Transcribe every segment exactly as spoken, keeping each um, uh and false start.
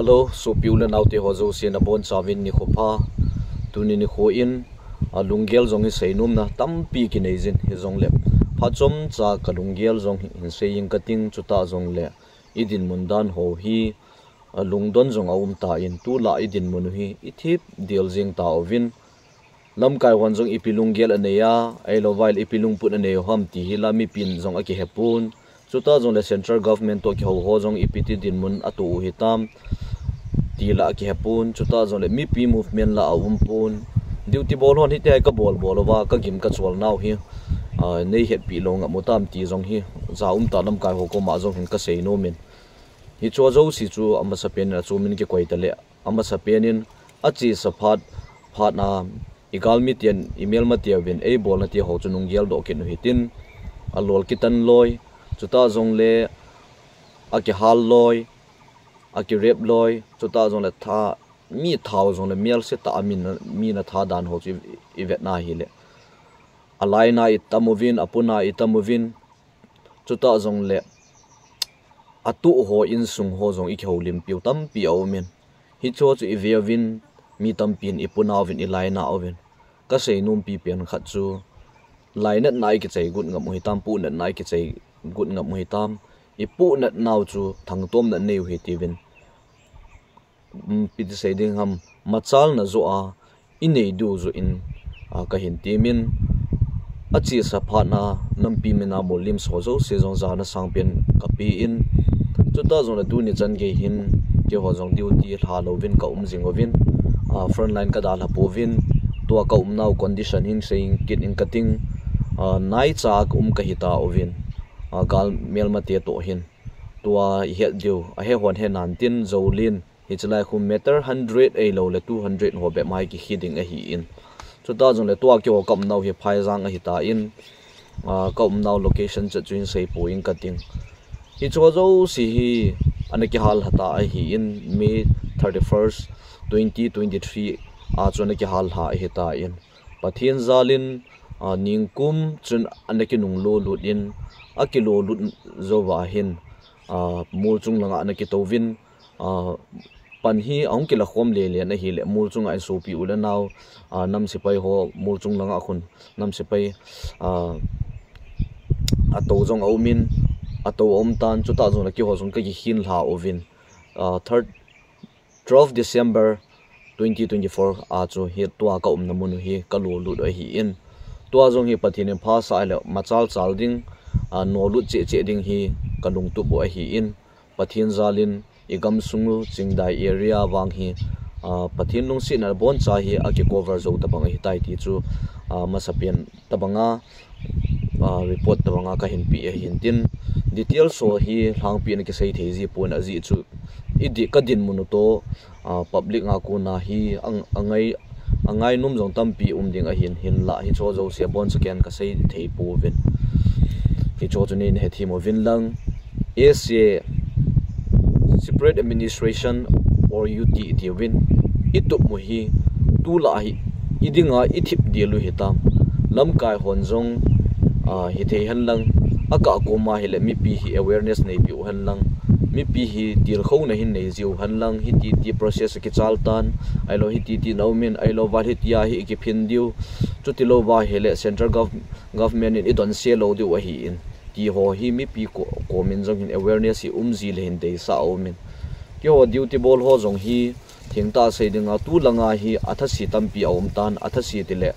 Hello, sopi u le naote ho jouse nabonchauvin nikho pha. Tuni nikho in, a, lunggel jong hi seinomna tampi kinei jin, hijongle phat chomcha ka lunggel jong hi hin sei ing kating, chutah jongle i dinmun dan ho hi, a, lungdon jong aum tan, tulai i dinmun u hi i thip del jing tauvin, lamkai hon jong ipi lunggel anei a, ahilouva ahile ipi lungput anei u ham ti hi la mipin jong akihepon. Chutah jongle central government toh kihou ho jong ipi ti dinmun atoh u hitam ti la akihepon. Chutah jongle mipi movement la aumpon. Duty bol hon hiti hai kabol bol uva, kagim kachol nau hi, a, nei hetpi lou ngam u tam ti jong hi, ja umtah lamkai ho koma jong hin kasei nomin. Hicho jouse chu amasapen in achomin kikoi tale, amasapen in achesa phat, phat a, i galmi ten, i melma teuvin eibolna ti ho chu nung geldoh kit u hitin, alol kitan loi, chutah jongle akihal loi, akirep loi, chutah jongle tha, mi thao jongle melse tah a min, mi na tha dan ho chu i, i vetna hile, alaina i tam uvin, apuna i tam uvin, chutah jongle atoh ho insung ho jong i kihoulimpiu tampi aumin. Hicho chu i veuvin, mi tampin i punauvin, i lainauvin. Kasei nompi pen khat chu, lainatna i kichai got ngam u hitam, puhnatna i kichai got ngam u hitam, i puhnat nau chu thangtomna nei u hitiuvin. Um, ipi ti sei ding ham, machalna joh a i nei diu joh in, a, kahin temin, achesa phat a nampi mina mollim ho jouse jong jana sangpen kapen, chutah jongle tuni chan gei hin keiho jong duty lha louvin kaum jing uvin, a, frontline kadalha pouvin, tua kaumnau condition hin sei kit ing kating, a, naicha kaum kahi tauvin, a, gal melmate toh hin. Tua i het diu, ahe hon he nan tin, Jolin, hiche lai khu meter hundred ahiloule two hundred ho bep mai kikhi ding ahin. Chutah jongle tua keiho kaumnau hi Phaijang ahitan, a, kaumnau location chet chu hin seipoi ing kating. Hicho jouse hi ana kihallha ta ahin, May thirty-first, twenty twenty-three a chu ana kihallha ahitan. Pathen jalin, a, ningkum chun ana kinunglo lut in, akilolut jouva hin, a, molchung langa ana kitouvin, a, pan hi ahung kilakhom lele in ahile, molchunga hin sopi u le nao, a, nam sepai ho, molchung langa khun nam sepai, a, atou jong aumin, atou aumtan, chutah jongle keiho jong kakikhin lha uvin, a, third, twelve December twenty twenty-four a chu hi tua kaumna mun u hi kalolut u ahin. Tua jong hi Pathen in phasah le machal chal ding, a, nolut cheh cheh ding hi kalungtup u ahin. Pathen jalin i gamsung u Chingdai area vang hi, a, Pathen lungsetna boncha hi akicover jou tabang ahitai ti chu, a, masapen tabanga, a, report tabanga kahin pe ahin tin, details ho hi lhangpi in kisei thei ji pon, ajeh chu i di, kadinmun u toh, a, public nga kona hi ang, angai, angainom jong tampi um ding ahin, hinlah hicho jouse aboncha ken kasei thei pouvin. Hicho chu nei hethem uvin lang, S A, Separate Administration or U T itiuvin, itup u hi, tulai hi, i dinga i thip del u hitam. Lamkai hon jong, a, hithei henlang, akah koma hile mipi hi awareness neipiu henlang, mipi hi tilkhouna hin nei jiu henlang, hiti ti process akichal tan, ahilou hiti ti naumin, ahilouva hitia hi ikiphin diu, chutilouva hile central gov-, government in idonse lou diu ahin, ti ho hi mipi ko-, komin jong hin awareness hi um ji le hin deisah aumin. Keiho duty bol ho jong hi, thengtah sei dinga tulanga hi athase tampi aumtan, athase tile,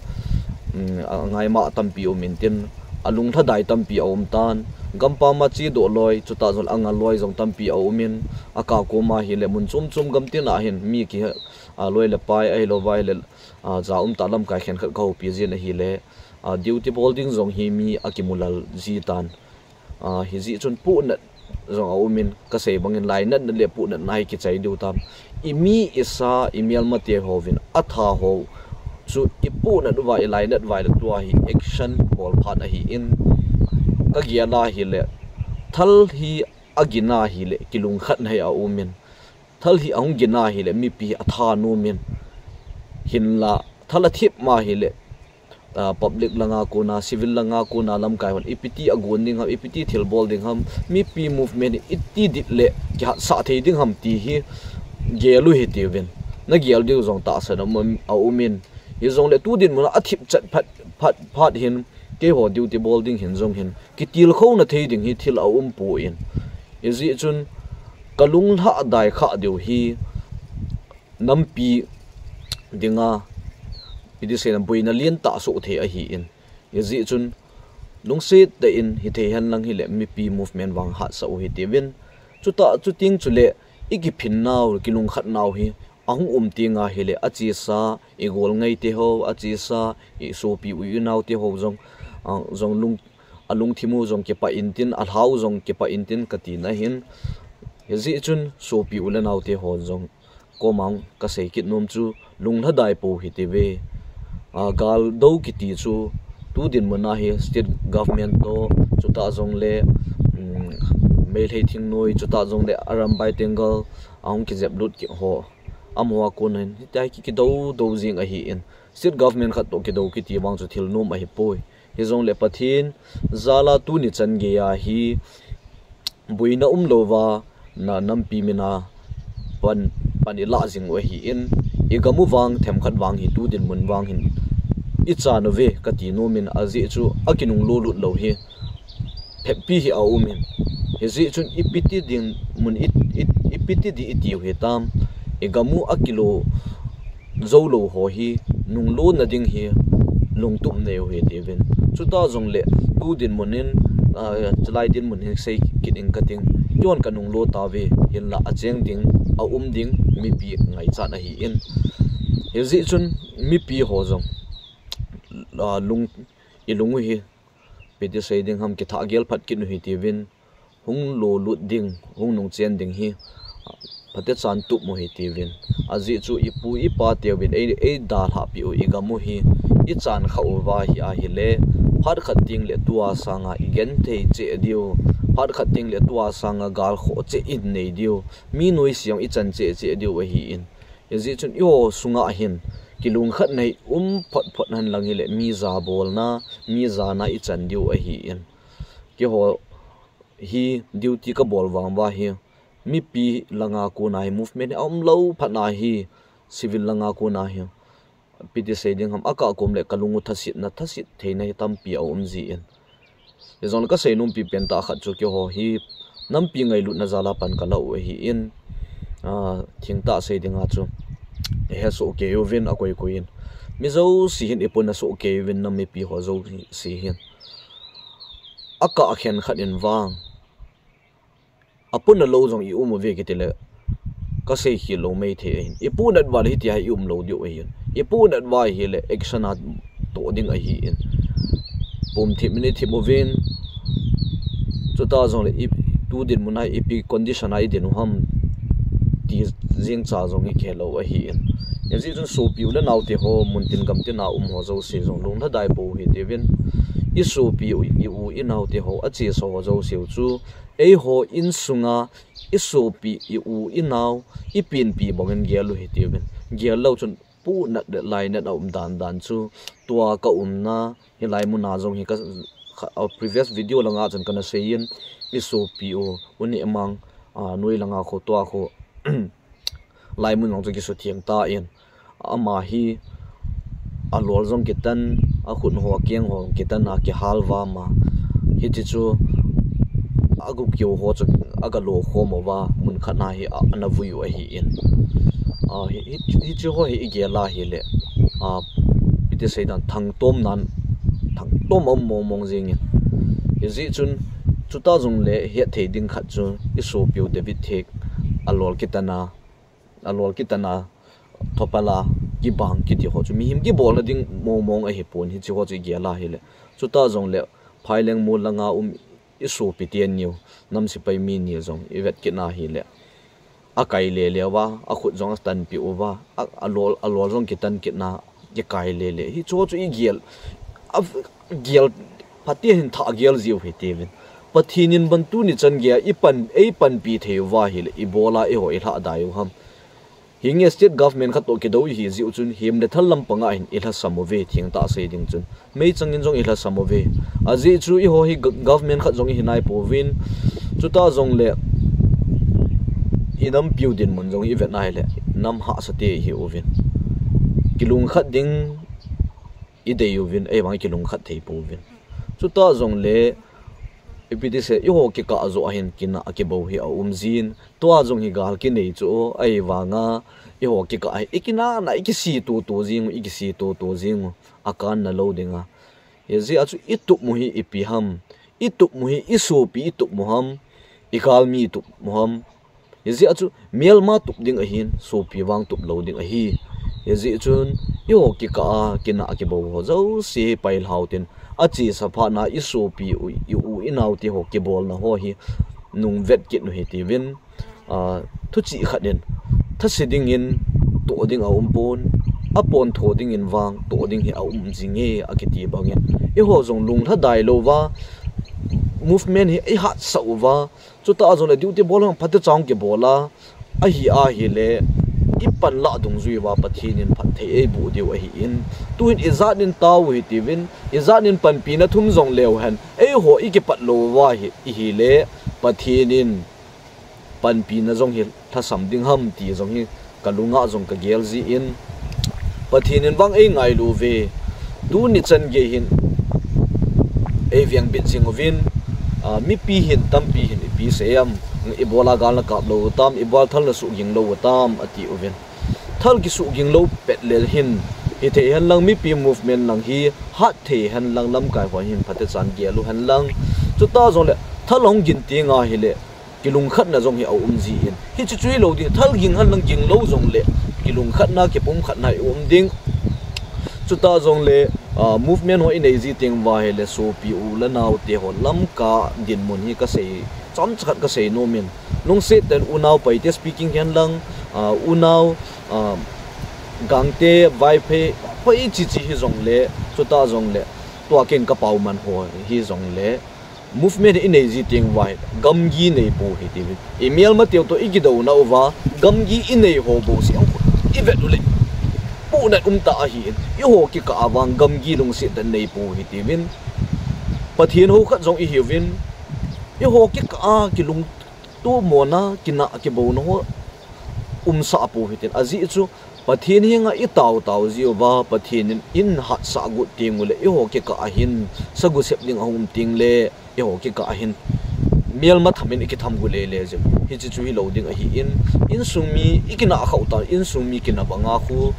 um, angaima tampi um intin, alunglhadai tampi aumtan, gampam a chedoh loi, chutah jongle angal loi jong tampi aumin, akah koma hile mun chom chom gamtina hin mi ki, a, loi le pai ahilouva hile, a, ja umtah lamkai khenkhat kahoupi jin ahile, a, duty bol ding jong hi mi akimulal jitan. A, hijeh chun puhnat jong aumin, kasei bangin lainatna le puhnatna hi kichai diu tam. I mi i sa, i melmate hovin atha ho chu i puhnat uva, i lainat uva le tua hi action bol phat ahin, kagel a hile, thal hi agin a hile kilungkhat hi aumin, thal hi ahung gin a hile mipi hi atha nomin, hinla thal athip ma hile, a, public langa kona, civil langa kona lamkai hon ipiti agon ding ham, ipiti thilbol ding ham, mipi movement hi iti dit le kihatsah thei ding ham ti hi gel u hitiuvin, nagel diu jong tahsan a um, a um in, hijongle tu dinmun a thip chat phat, phat, phat hin, keiho duty bol ding hin jong hin, kitilkhouna thei ding hi thil a um poi. Hijeh chun, kalung lhadai kha diu hi, nampi dinga, iti seina boina lentah soh thei ahin. Hijeh chun, lungset tah in hithei henlang hile mipi movement vang hatsah u hitiuvin. Chuta, chuteng chule, ikiphin nau, kilungkhat nau hi, ahung um teng ahile, achesa, igol ngaite ho, achesa, isopi u inau te ho jong, ah, jong lung, alungthim u jong kipah intin, alhau jong kipah intin kati nahin. Hijeh chun, sopi u le naute ho jong, koma kasei kit nom chu, lunglhadai pou hitiuve. Ah, gal do kiti chu, tu dinmun a hi state government to, chuta jongle, um, Meitei thingnoi, chuta jongle Arambai Tenggol, ahung kijep lut kit ho. Amaho a kon hin, hitia hi ki, kido do jing ahin. State government khat to kido kiti vang chu thil nom ahipoi. Hijongle Pathen jal a tuni chan geiya hi, boina umlouva, na nampi mina pan, pan ilah jing u ahin, igam u vang, themkhat vang hi, tu dinmun vang hin, ichan uve, kati nom in ajeh chu, akinunglo lut lou hi, phetpi hi a um in. Hijeh chun ipi ti dinmun i, i, ipi ti ding itiu hitam, igam u akilo joulou ho hi, nunglona ding hi, lungtup nei u hitiuvin. Chuta jongle, tu dinmun in, ah, chulai dinmun hin sei kit ing kating, keihon kanunglo tauve, hinla acheng ding, a um ding, mipi ngaichat ahin. Hijeh chun, mipi ho jong, ah, lung, ilung u hi, ipi ti sei ding ham, kithah gel phat kit u hitiuvin, hung lo lut ding, hung nungchen ding hi, phatechan tup u hitiuvin. Ajeh chu ipu ipa teuvin ei, eidalhah peh u igam u hi, ichan khah uva hi ahile, phat khat tengle tua sanga igenthei cheh diu, phat khat tengle tua sanga gal khoh cheh inei diu, mi noise jong ichan cheh cheh diu ahin. Hijeh chun eiho sunga hin, kilungkhatna hi um photphot henlang hile, mi jabolna, mi jana ichan diu ahin. Keiho hi duty kabol vang uva hi, mipi langa kona hi movement hi a umlou phat na hi, civil langa kona hi, ipi ti sei ding ham, akah kom le kalung u thasetna, thaset theina hi tampi a um jin. Hijongle kasei nompi pen tah khat chu keiho hi, nampi ngailutna jal a pan kalah u ahin, ah, thengtah sei dinga chu, ihesoh kei uvin akoikoi in. Mi jouse hin ipuna soh kei uvin, nam mipi ho jouse hin. Akah khenkhat in vang, apuna lou jong i um uve kitile, kasei khel lou maithei ahin. Ipunat uva le hitia hi i um lou diu ahin. Ipunat uva hile action a toh ding ahin. Pum thip in ithip uvin. Chuta jongle i, tu dinmun a ipi condition a idin u ham, ti jengcha jong ikhel lou ahin. Hijeh chun sopi u le naote ho, muntin gamtin a um ho jouse jong lunglhadai pou hitiuvin. Isopi u, i u inaote ho, achesa ho jouse u chu, eiho insunga isopi, i u inao, ipenpi bangin gel u hitiuvin. Gel lou chun punat le lainat a um dandan chu, tua kaumna, hilai muna jong hi ka, ka, a previous video langa chun kana seiyin, isopi u, u Nehmang, ah, noi langa kho tua kho, laimun jong chu kisutheng tan, ama hi, alol jong kitan, akhut ho, akeng ho kitan a kihal uva ama. Hiche chu, agup keu ho chu, agalo khom uva, mun khat na hi, a, ana vui u ahin. Ah, hi, hi, hiche ho hi igel a hile, ah, ipi ti sei dan, thangtom nan, thangtom a um mong mong jengin. Hijeh chun, chuta jongle hetthei ding khat chu, isopiu David Thiek, alol kitan a, alol kitan a, thopal a, kibang kiti ho chu, mihem kibolna ding mong mong ahipon, hiche ho chu igel a hile. Chuta jongle, Phaileng mol langa um isopi teni u, nam sepai mi ni jong ivet kit na hile, akai lele uva, akhut jong atanpeh uva, a, alol, alol jong kitan kit na, kikai lele. Hiche ho chu igel, agel, Pathen in thah gel jiu hitiuvin. Pathen in ban tuni chan geiya ipan, eipanpi thei uva hile, ibola eiho ilhadai u ham. Hinge state government khat toh kidou ihi jiu chun, hem le thal lampanga hin ilhasam uve, thengtah sei ding chun, meichangin jong ilhasam uve. Ajeh chu eiho hi go-, government khat jong ihi naipouvin, chuta jongle, inampiu dinmun jong hi ivet na hile, nam hahsa te ihi uvin. Kilungkhat ding idei uvin, ahivang kilungkhat thei pouvin. Chuta jongle, ipi ti se, eiho kikah joh a hin kinah kibou hi aum jin. Tua jong hi gal kinei chu, ahivanga, eiho kikah hi, ikinah na, ikisi tutu jing u, ikisi tutu jing u, akan na lou dinga. Hijeh a chu itup mu hi ipi ham, itup mu hi isopi itup mu ham, igalmi itup mu ham. Hijeh a chu melma tup ding ahin, sopi vang tup lou ding ahi. Hijeh chun, eiho kikah a, kinah kibou ho jouse hi pailhau tin, achesa phat na isopi u, i-u inau te ho kibolna ho hi, nungvet kit u hitiuvin, a, thuchih khat in, thase dingin toh ding aum pon, apontho dingin vang toh ding hi aum jinge akiti bangin, eiho jong lunglhadai louva, movement hi ihatsah uva, chuta jongle duty bol hon phatecha kibol a, ahi ahile, ipanlah dungjui uva Pathen in phatthei eiboh diu ahin, tuhin ijat in tao u hitiuvin, ijat in panpina thum jong leu hen, eiho ikipat lou uva hi, ihile, Pathen in panpina jong hi lhasam ding ham ti jong hi kalunga jong kagel jin, Pathen in vang eingailu uve. Tuni chan gei hin eivengbit jing uvin, a, mipi hin tampi hin ipi sei am, ibola gal nakap lou u tam, ibola thal nasuh ging lou u tam, ati uvin. Thal kisuh ging lou pet le hin, hithei hen lang mipi movement lang hi, hat thei hen lang lamkai ho hin phatechan gel u hen lang. Chuta jongle, thal hung gin tenga hile, kilungkhatna jong hi aum jin. Hiche chu hilou ding, thal ging hen lang ging lou jongle, kilungkhatna, kipumkhatna hi um ding. Chuta jongle, a, movement ho inei ji teng uva hile, sopi u le nao te ho lamkai dinmun hi kasei, chomcha khat kasei nom in. Lungset tah in unau Paite speaking hen lang, a, unau, a, Gangte, Vaiphei, hoiche che hijongle, chuta jongle, tua ken kapao man ho hijongle, movement inei ji teng uva hi, gamgi nei pou hitiuvin. Imelma teu toh ikidouna uva, gamgi inei ho bou se, ivet uleh, pohnat umtah ahin, eiho kikah a vang gamgi lungset tah in nei pou hitiuvin. Pathen hou khat jong ihiuvin, eiho kikah a kilungtomona, kinah kibouna ho umsah pou hitin. Ajeh chu, Pathen henga itao tao jiuva, Pathen in eihatsah got teng uleh, eiho kikah a hin, sagu sep ding ahung um tengle, eiho kikah a hin, melma tham in ikitham got lele jiu. Hiche chu hilou ding ahin, insung mi ikinah khah u ta, insung mi kinah banga khu,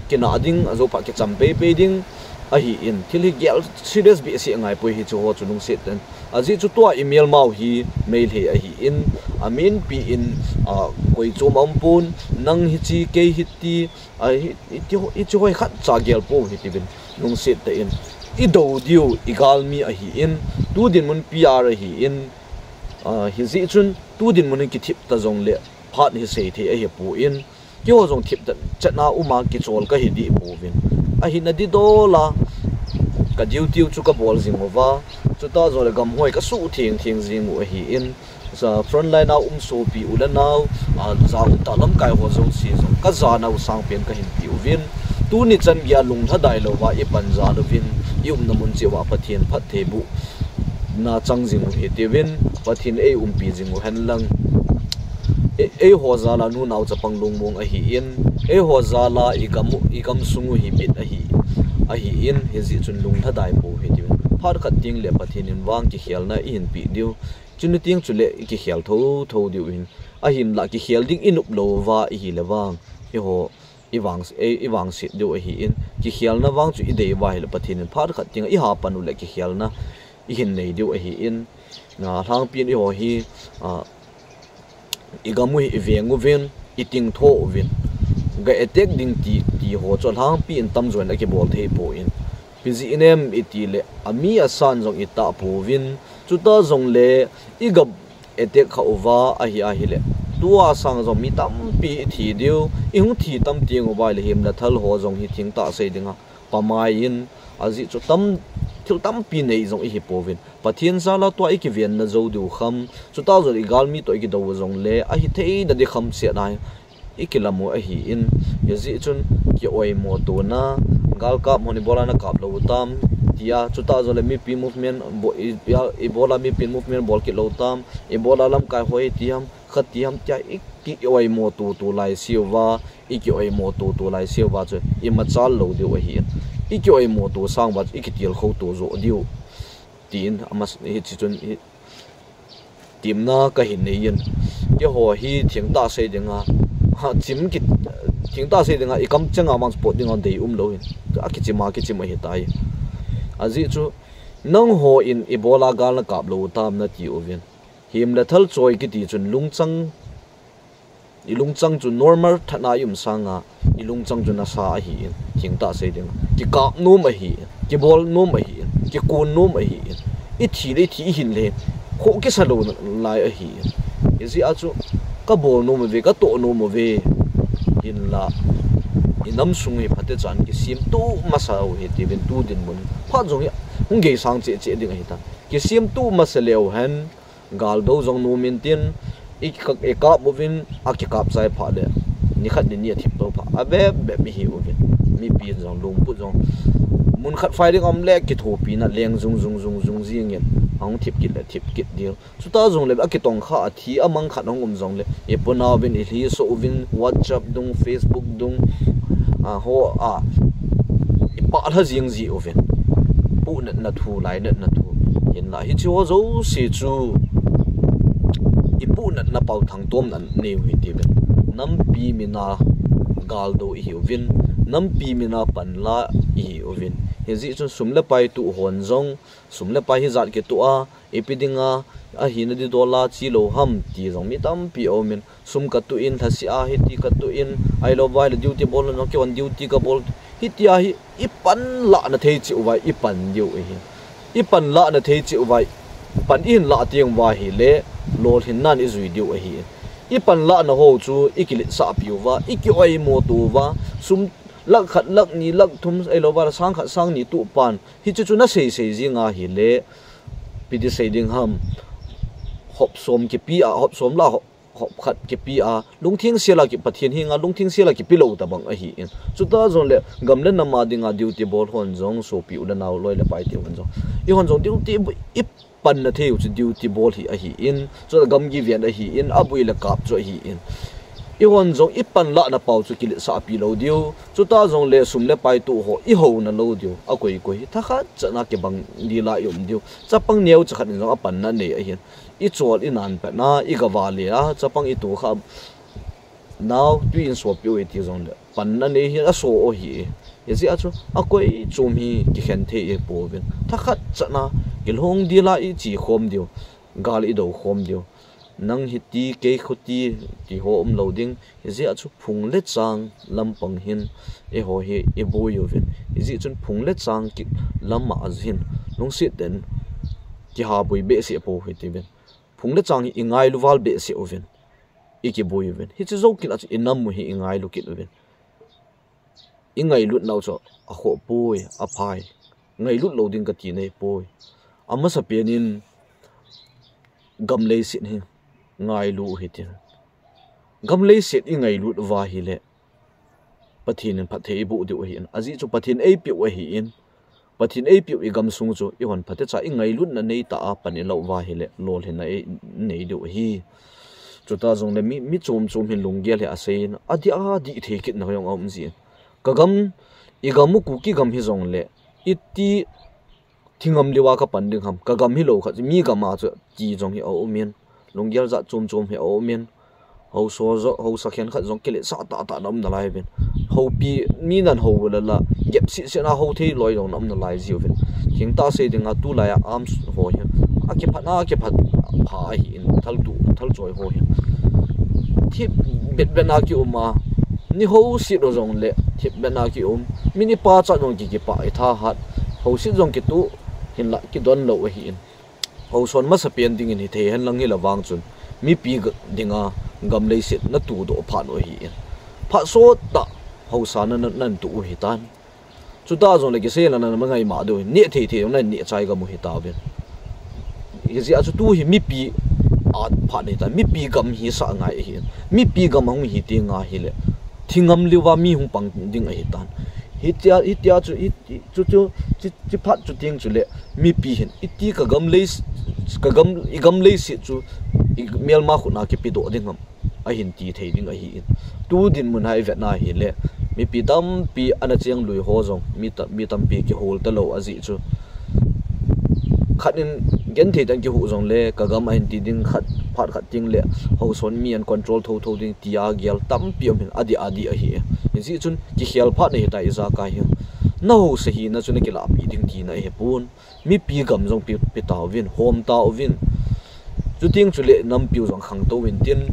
kinah ding, ajouphat kicham peipei ding ahin, thil hi gel serious behseh angaipoi hiche ho chu lungset tah in. Ajeh chu tua imelmau hi Meitei ahin, aminpi in, a, koi chom aum pon, nang hiche, kei hiti, a, hi, hiche ho, hiche ho hi khatcha gel pou hitiuvin, lungset tah in. Idou diu, igalmi ahin, tu dinmun P R ahin, a, hijeh chun, tu dinmun in kithip ta jongle, phat hi seithei ahipon, keiho jong thip tah chetna uma kichol kahi deh pouvin. Ahina didola, ka duty u chu kabol jing uva, chuta jongle gam hoi kasuh thengtheng jing u ahin, sa frontline a um sopi u le nao, a, jaum tah lamkai ho jouse jong, kajanau sangpen kahin pe uvin, tuni chan geiya lunglhadai louva ipan jal uvin, iumna mun cheh uva Pathen phatthei bohna chang jing u hitiuvin, Pathen eiumpi jing u hen lang. E, eiho jal a nu nao chapang lungmong ahin, eiho jal a igam u, igamsung u hi bit ahi, ahin, hijeh chun lunglhadai pou hitiuvin. Phat khat tengle Pathen in vang kikhelna eihin peh diu. Chuni teng chule ikikhel thotho diu hin. Ahinlah kikhel ding inop louva ihile vang, eiho, ivang, ei, ivangset diu ahin. Kikhelna vang chu idei uva hile Pathen in phat khat tenga ihapan uleh kikhelna ihin nei diu ahin. Na lhangpi in eiho hi, a, igam u hi iveng uvin, itingtho uvin. Ga attack ding ti, ti ho chu lhangpi in tamjo in akibol thei pon. Ipi jeh inem itile, ami asan jong itah pouvin. Chuta jongle, iga attack khah uva ahi ahile, tua sang jong mi tampi ithi diu, ihung thi tam teng uva ahile himna thal ho jong hi thengtah sei dinga pamai in, ajeh chu tam, thil tampi nei jong ihi pouvin. Pathen jal a tua ikivenna jou diu kham, chuta jongle igalmi toh ikidou jongle, ahitheina ding kham seh nai, ikilam u ahin, hijeh chun ki-oimo tona, galkap hon ibola nakap lou u tam, tia, chuta jongle mipi movement, bo-, i-, ibola mipi movement bol kit lou tam, ibola lamkai ho hi ti ham, khat ti ham tia i ki oimo tu tu lai siuva, i ki oimo tu tu lai siuva chu i machal lou diu ahi. I ki oimo tu sang uva chu i kitilkhou tu jo diu. Tin, ama hi chi chun i timna ka hin nei in. Keiho hi thengtah sei dinga, ha, chim ki, thengtah sei dinga, i kam chenga mang spot dinga dei um lou hin. A kichima, kichima hi tai. Ajeh chu, nangho in i bola gal na kap lou tam na ti uvin. Him le thal choi kiti chun lungchang, i lungchang chu normal thana i um sanga, i lungchang chu nasa ahi in, thengtah sei ding. Kikap nom ahi in, kibol nom ahi in, kikun nom ahi in. I thi le i thi i hin le, kho kisa lou lai ahi in. Hijeh a chu, ka bol nom uve, ka toh nom uve. Hinla, i nam sung hi phatechan kisemtup masa u hite uvin tu dinmun. Phat jong hi, hung geisang cheh cheh ding ahi ta. Kisemtup masa leu hen, Gal do jong nom in tin, i ka, i kap uvin, a kikap chai phat le, ni khat ni ni a thip to phat, a bep bep mi hi uvin. Mipi jong, lungput jong. Mun khat fai ding um le, kithopina leng jung, jung, jung, jung jing in. Ahung thip kit le, thip kit ding. Chuta jong le, a kitong kha, a thi a mang khat hung um jong le, i puna uvin, i lhi so uvin, WhatsApp dung, Facebook dung, a ho a, i pah lha jing ji uvin. Pu natna thu, lai natna thu. Hinla, hiche ho jouse chu, i pu natna pau thangtom na nei u hite uvin. Nampi mina gal do i hi uvin. Nampi mina panla i hi uvin. Hijeh chun sum le pai tu hon jong, sum le pai hi jat kitu a, ipi dinga, ahina di dola chi lou ham ti jong mi tampi a um in. Sum ka tu in, lhasi a hiti ka tu in, ahilou vai le duty bol jong kihon duty ka bol. Hitia hi, i pan lah na thei cheh uva, i pan diu ahi. I pan lah na thei cheh uva, pan i hin lah teng uva ahile, lolhinnan i jui diu ahi. I pan lah na ho chu, i kiletsah pi uva, i ki oimo tu uva, sum lakh khat, lakh ni, lakh thum, ahilou vai le sang khat, sang ni tu pan. Hiche chu na sei sei jing ahile, ipi ti sei ding ham. Hop som kipe a, hop som la hop, hop khat kipe a, lungtheng sel a ki Pathen henga, lungtheng sel a kipe lou tabang ahi in. Chuta jong le, gam le nam a dinga duty bol hon jong, sopi u le nao loi le pai te hon jong. I hon jong duty bu-, i pan na thei u chu duty bol hi ahi in. Chuta gamgi ven ahi in, a bui le kap chu ahi in. I hon jong i pan lah na pau chu kiletsah pi lou diu. Chuta jong le sum le pai tu ho i ho na lou diu. A koi koi hi thakhat chan a kibang di la i um diu. Chapang neo chakhat in jong a pan na nei ahi in. I chol i nan pat na, i ga vale a, chapang i tu kha. Nao, tui in so pi u e ti jong le. Pan na nei hi a so o hi e. Hijeh a chu, a koi chom hi kikhen thei i pouvin. Thakhat chan a, kilhong di la i chi khom diu. Gal i do khom diu. Nang hiti, kei khuti, ti ho um lou ding. Hijeh a chu phung le chang lampang hin, eiho hi i boi uvin. Hijeh chun phung le chang ki lam a hin, lungset tah in, kiha boi behseh pou hite uvin. Phung le chang hi i ngailu val behseh uvin. I kiboi uvin. Hiche jou kit a chu i nam u hi i ngailu kit uvin. I ngailut nau chu a khoh poi, a phai. Ngailut lou ding ka ti nei poi. A masa pen in gam leiset hi ngailu u hite. Gam leiset i ngailut uva ahile, Pathen in phatthei i boh diu ahi in. Ajeh chu Pathen eipeh u ahi in. Pathen eipeh u i gam sung chu i hon phatecha i ngailutna nei tah a pan i lah uva ahile, lolhinna i nei diu ahi. Chuta jong le mi, mi chom chom hin lunggel hi a sei in, a dih a dih thei kit na jong a um ji in. Ka gam, i gam u Kuki gam hi jong le, iti thi ngam lou a ka pan ding ham, ka gam hi lou khat, mi gam a chu ti jong hi a um in, lunggel jat chom chom hi a um in, haosa jo, haosa khenkhat jong kiletsah tah tah na um nalai uvin. Houpi mi nan hou u le la, gep sih sih na hou thei loi jong na um nalai ji uvin. Thengtah sei dinga tulai a arms ho hi, a kiphat na, a kiphat pha ahi in, thal tu, thal choi ho hi. Thip bet bet na ki um a, ni houset u jong le, thip bet na ki um. Mi ni pachat jong ki kipah i thahat. Houset jong kitu, hinla kidon lou ahi in. Houson masa pen ding in hithei hen lang hile vang chun. Mipi ga-, dinga gam leiset na tu doh phat u ahi in. Phat sot tah, haosa na, na, nan tu u hitan. Chuta jong le kisei la na, na mangai ma diu, neh thei thei jong na neh chai gam u hita uvin. Hijeh a chu tu hi mipi a phat nei ta, mipi gam hi sa ngai ahi. Mipi gam hung hi ti ngai hile. Thi ngam lou va mi hung pang ding ahi tan. Hitia, hitia chu, hi, hi, chu, chu, chi, chi phat chu ting chu le, mipi hin, iti ka gam lei, ka gam, i gam leiset chu, i melma khut na kipedoh ding ham, ahin ti thei ding ahi in. Tu dinmun a i vet na hi le, mipi tampi ana cheng lui ho jong, mi ta, mi tampi kihol ta lou ajeh chu. Khat in genthei tah in kihuh jong le, ka gam ahin ti ding khat, phat khat ting le, hausa hon mi an control tho tho ding tia gel tampi um hin, adih adih ahi. Hijeh chun, kikhel phat na hita ijakai hi. Na hausa hina chu na kilahpeh ding tina ahi pon. Mipi gam jong pe, pe tauvin, hom tauvin. Chuting chu le nampiu jong khangtou vin tin,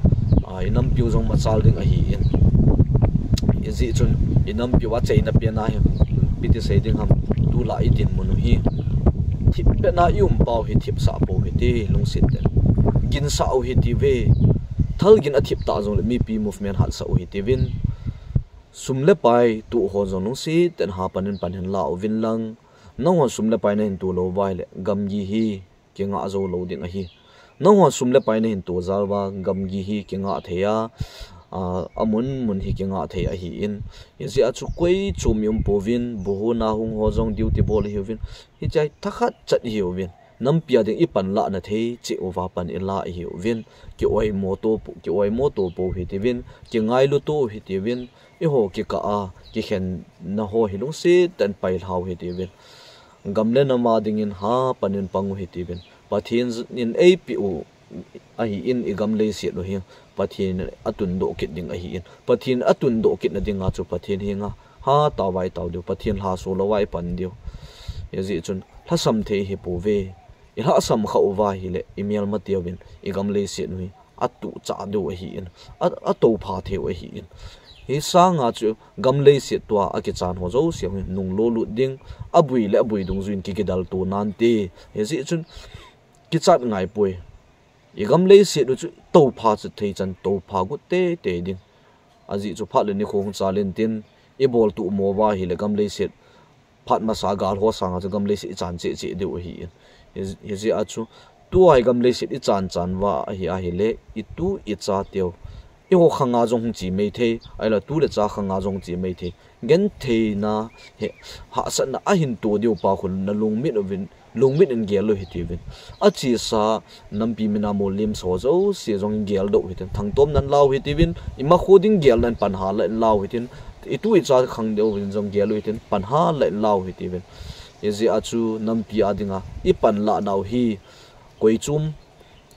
a, i nampiu jong machal ding ahi in. Hijeh chun, i nampiu achaina pen a hi, ipi ti sei ding ham, tulai i dinmun u hi. Thip pet na i um pau hi, thipsah pou hite, lungset tah in. Ginsah u hite ve. Thal gin athip ta jong le mipi movement hatsah u hite vin. Sum le pai tuh ho jong lungset tah in hapan in pan hin la uvin lang. Nangho sum le pai na hin tuh lou uva ahile, gamgi hi kingah jou lou ding ahi. Nangho sum le pai na hin tuh jal uva, gamgi hi kingah thei a, a, amun mun hi kingah thei ahi in. Hijeh a chu koi chom i um pouvin, buhu na hung ho jong duty bol ihiuvin. Hiche hi thakhat chat ihiuvin. Nampi a ding i panlah na thei cheh uva pan i la ihiuvin. Ki oimo to pou, ki oimo to pou hite vin. Kingailu to hite vin. Eiho kikah a, kikhen na ho hi lungset tah in pailha u hite vin. Gam le nam a dingin hapan in pang u hite vin. Pathen in eipeh u ahi in i gam leiset u hi. Pathen in atundoh kit ding ahi in. Pathen in atundoh kit na ding a chu Pathen henga hatah uva i tao diu. Pathen lhasuh lou a i pan diu. Hijeh chun lhasam thei ihi pouve. I lhasam kha uva ahile i melma teuvin i gam leiset u hi. Atuh chah diu ahi in, a, atoupha thei u ahi in. Hi sanga chu gam leiset tua akichan ho jouse hin nunglo lut ding, abui le abui dungjuiyin kikidal to nante. Hijeh chun kichat ngai poi. I gam leiset u chu toupha chu thei chan toupha got teitei ding. Ajeh chu phat le nikho hung chal in tin, i bol tuh mo uva ahile gam leiset phat masa gal ho sanga chu gam leiset i chan cheh cheh diu ahi in. Hi, hijeh a chu, tua hi gam leiset i chan chan uva ahi ahile, i tu i cha teu. Eiho khanga jong hung chi mei thei, ahilou tu le cha khanga jong hung chi mei thei. Gentheina, he, hahsatna ahin to diu pa khu na lungmit uvin, lungmit in gel u hite vin. Achesa, nampi mina mollem sa ho jouse jong in geldoh u hite vin. Thangtom nan la u hite vin, ima kho ding gel nan pan hala in la u hite vin. I tu i cha khang diu vin jong gel u hite vin, pan hala in la u hite vin. Hijeh a chu nampi a dinga, i panlah nau hi, koi chom,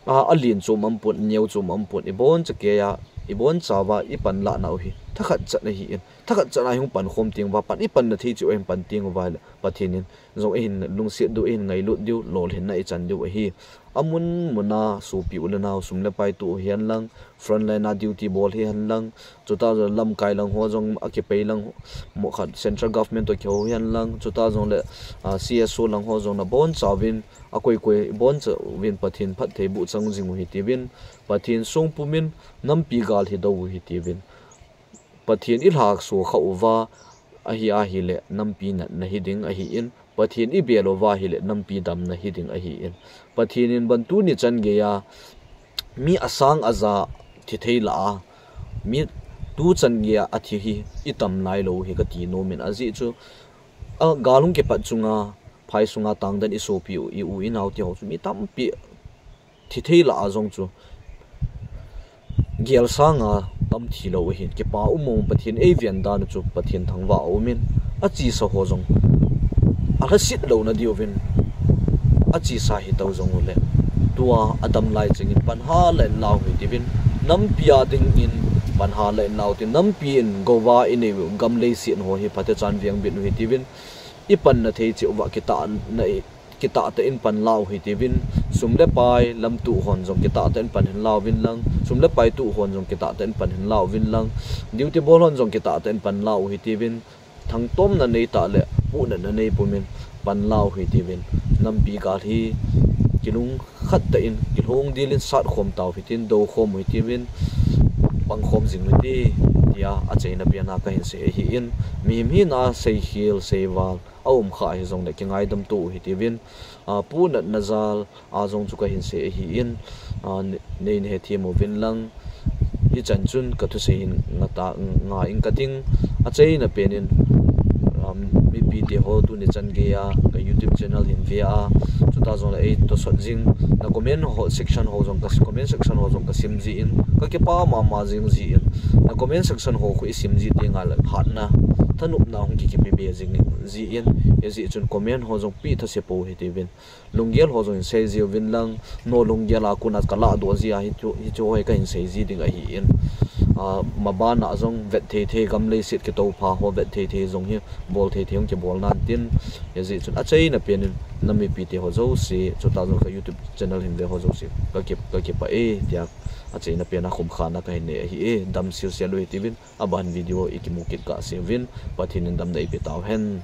a, alen chom aum pon, neo chom aum pon, i boncha keiya, i boncha uva, i panlah nau hi. Thakhat chan ahi in, thakhat chan a hung pan khom teng uva, pan i pan na thei cheh u hin pan teng uva le, Pathen in jong eihin lungset diu, eihin ngailut diu, lolhinna i chan diu ahi. Amun mun a sopi u le nao sum le pai tuh u hihen lang, frontline a duty bol hihen lang, chuta jong lamkai lang ho jong akipei lang, mo khat central government to kihou hihen lang, chuta jong le, a, C S O lang ho jong na boncha uvin, akoi koi boncha uvin Pathen phattheiboh chang jing u hite vin, Pathen songpum in nampi gal hi dou u hite vin. Pathen i lhasuh kha uva ahi ahile nampi natna hi ding ahi in, Pathen i bel uva ahile nampi damna hi ding ahi in. Pathen in ban tuni chan geiya mi asang aja thi thei lah a, mi tu chan geiya athi hi i tam nailou hi kati nom in ajeh chu, a, gal hung kipat chunga, phai sunga tangden i sopi u, i u i nao te ho chu mi tampi thi thei lah a jong chu gel sanga tam thi lou ahin, kipa um mong Pathen ei ven dan u chu Pathen thangvah a um in, achesa ho jong alhaset louna diuvin, achesa hi tou jong u le, tua adam lai chengin pan hala in la u hite vin, nampi a dingin pan hala in la u hite, nampi in gouva i nei u gam leiset ho hi phatechan vengbit u hite vin, i pan na thei cheh uva kitah na i, kitah tah in pan la u hite vin, sum le pai lam tuh hon jong kitah tah in pan hin la uvin lang, sum le pai tuh hon jong kitah tah in pan hin la uvin lang, duty bol hon jong kitah tah in pan la u hite vin, thangtom na nei tah le, puhnat na nei pum in pan la u hite vin, nampi gal hi kilungkhat tah in, kilhong dil in sat khom tau hite vin, dou khom u hite vin, pang khom jing u hite, tia achaina pen a kahin sei ahi in, mihem hina seikhel seival a um kha hi jong le kingaidam to u hite vin, a, puhnatna jal a jong chu kahin sei ahi in, a, nei, nei na hethem uvin lang, hichan chun ka thusei hin nga ta, nga ing kating, achaina pen in, a, mipite ho tuni chan geiya ka YouTube channel hin ve a, chuta jongle ei tosot jing, na comment ho section ho jong ka, comment section ho jong ka sim jin, ka kipah mama jing jin. Na comment section ho khu i sim ji teng le hatna, thanopna hung kikipe be jing jin, hijeh chun comment ho jong pi thase pou hitiuvin. Lunggel ho jong hin sei jiuvin lang, no lunggel a kona ka lahdoh ji a, hichu, hichu hoi ka hin sei ji ding ahin. Ah, maban a jong vet thei thei, gam leiset kitoh pha ho vet thei thei jong hi, bol thei thei hung kibol nan tin, hijeh chun achaina pen in na mipite ho jouse, chuta jong ka YouTube channel hin ve ho jouse, ka ki, ka kipah e, tia achaina pen a khumkhana ka hin nei ahi e, dam sel sel u hitiuvin, aban video i kimu kit kah seuvin, Pathen in damna eipe tauhen.